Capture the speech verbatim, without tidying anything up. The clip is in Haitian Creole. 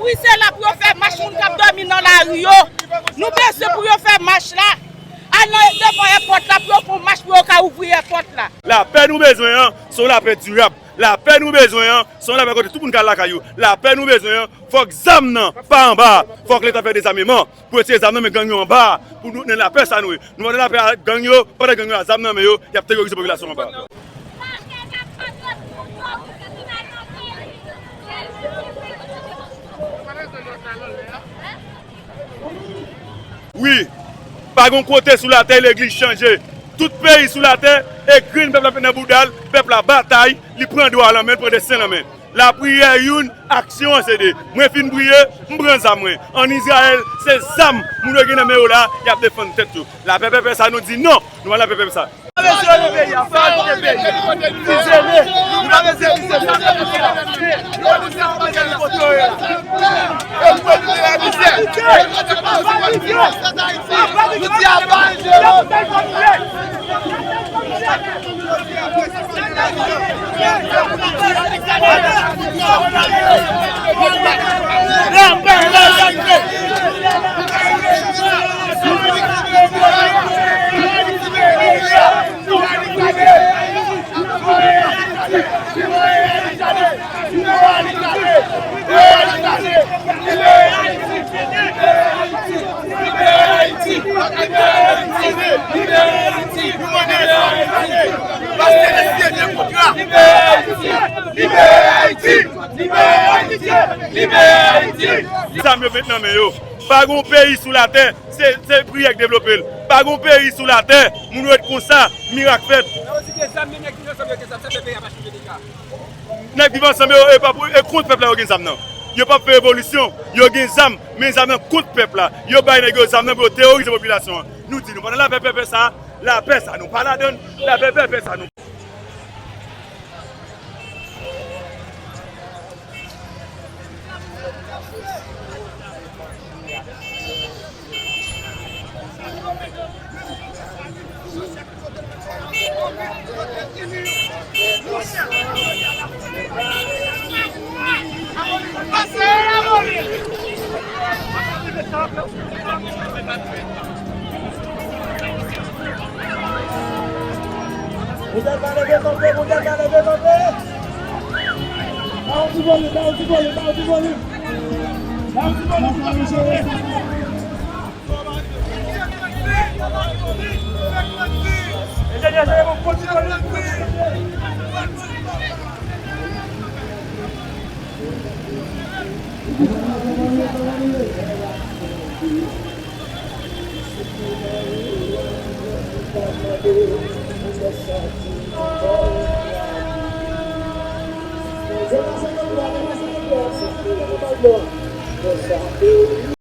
Wi, se la pou yo fè mach, moun k ap dòmi nan lari yo. Nou bezwen pou yo fè mach la. Al nan devan èpòt la pou yo fè yon mach pou yo ka ouvri èpòt la. Lapè nou bezwen an, se yon lapè dirab. Lapè nou bezwen an, se yon lapè kote tout moun ka al lakay yo. Lapè nou bezwen an, fòk zam nan pa anba. Fòk Leta fè dezameman pou retire zam nan men gang yo anba. Pou nou nan lapè sa nou ye. Nou pa nan lapè ak gang yo, pandan gang yo a zam nan men yo, y ap teworize popilasyon anba. Wi, pa gen kote sou latè legliz chanje. Tout peyi sou latè, e grenn pèp la met nan bouda l, pèp la batay, li pran dwa l an men, li pran desten l an men. Lapriyè youn, aksyon an se de. Mwen fin priye, m pran zam mwen. Ann Izrayèl, se zam moun yo gen nan men yo la, y ap defann tèt yo. Lapè pèpè sa, nou di non, nou pa lapè pèpè sa. Zam yo met nan men yo. Pa gen yon peyi sou latè, se, se priyè k devlope l. Pa gen yon peyi sou latè, moun yo ret konsa, mirak fèt. Nèg Viv Ansanm yo, e pa pou, e kont pèp la yo gen zam nan. Yo p ap fè revolisyon, yo gen zam, men zam nan kont pèp la. Yo bay nèg yo zam nan pou yo teworize popilasyon an. Nou di nou pa nan lapè pèpè sa, lapè sa nou pa ladan l, lapè pèpè sa nou. Modèl pa leve kanpe, modèl pa leve kanpe. Ba yo ti volim, ba yo ti volim, ba yo ti volim. Ba yo ti volim, ba yo ti volim.